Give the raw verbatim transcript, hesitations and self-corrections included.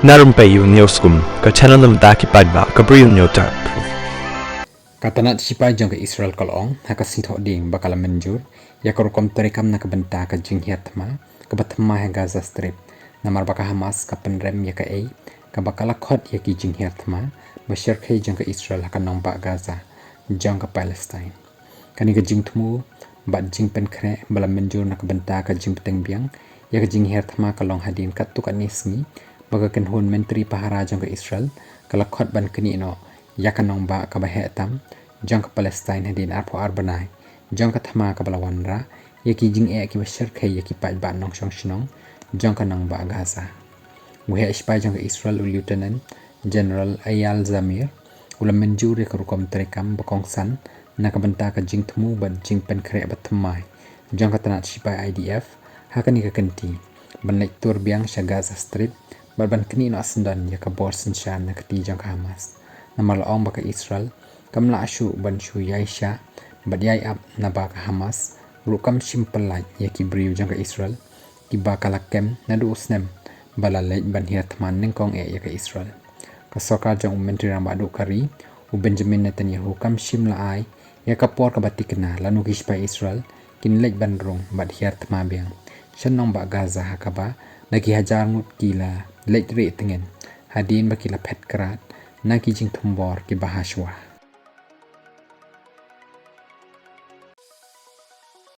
Na rympei ïa u Newsroom, ka channel na bynta ki paidbah ka Bri u Hynñiewtrep. Ka tnat shipai jong ka Israel ka la ong ha ka sngewthuh ding ba ka la mynjur ïa ka rukom treikam na ka bynta ka jinghiar thma kaba thymmai ha Gaza Strip, namar ba ka Hamas ka pynrem ïa kaei kaba ka la khot ïa ki jinghiar thma ba shyrkhei jong ka Israel ha ka nongbah Gaza jong ka Palestine. Kane ka jingthmu bad jingpynkhreh ba la mynjur na ka bynta ka jingpynteng biang ïa ka jinghiar thma ka long hadien katto katne sngi ba ka kynhun myntri pahara jong ka Israel ka la khot ban knieh noh ïa ka nongbah kaba heh tam jong ka Palestine hadien arphew ar bnai jong ka thma kaba la wanrah ïa ki jingeh kiba shyrkhei ïa ki paidbah nongshong shnong jong ka nongbah Gaza. U heh shipai jong ka Israel, u Lieutenant General Eyal Zamir, u la mynjur ïa ka rukom treikam ba kongsan na ka bynta ka jingthmu bad jingpynkhreh ba thymmai jong ka tnat shipai I D F ha kane ka kynti ban leit tur biang sha Gaza Strip bad ban knieh noh syndon ïa ka bor synshar na ka kti jong ka Hamas. Namar la ong ba ka Israel kam lah shuh ban shu ïaishah bad ïai ap, naba ka Hamas ruh kam shym pyllait ïa ki briew jong ka Israel kiba ka la kem naduh u snem ba la leit ban hiar thma nyngkong eh ïa ka Israel. Ka sorkar jong u Myntri Rangbah Duh ka ri, u Benjamin Netanyahu, kam shym la ai ïa ka por kaba thikna lano ki shipai Israel kin leit ban rung bad hiar thma biang sha nongbah Gaza, ha kaba da ki hajar ngut ki la leit rieh tngen hadien ba ki la phet krad na ki jingthombor kiba ha shuwa.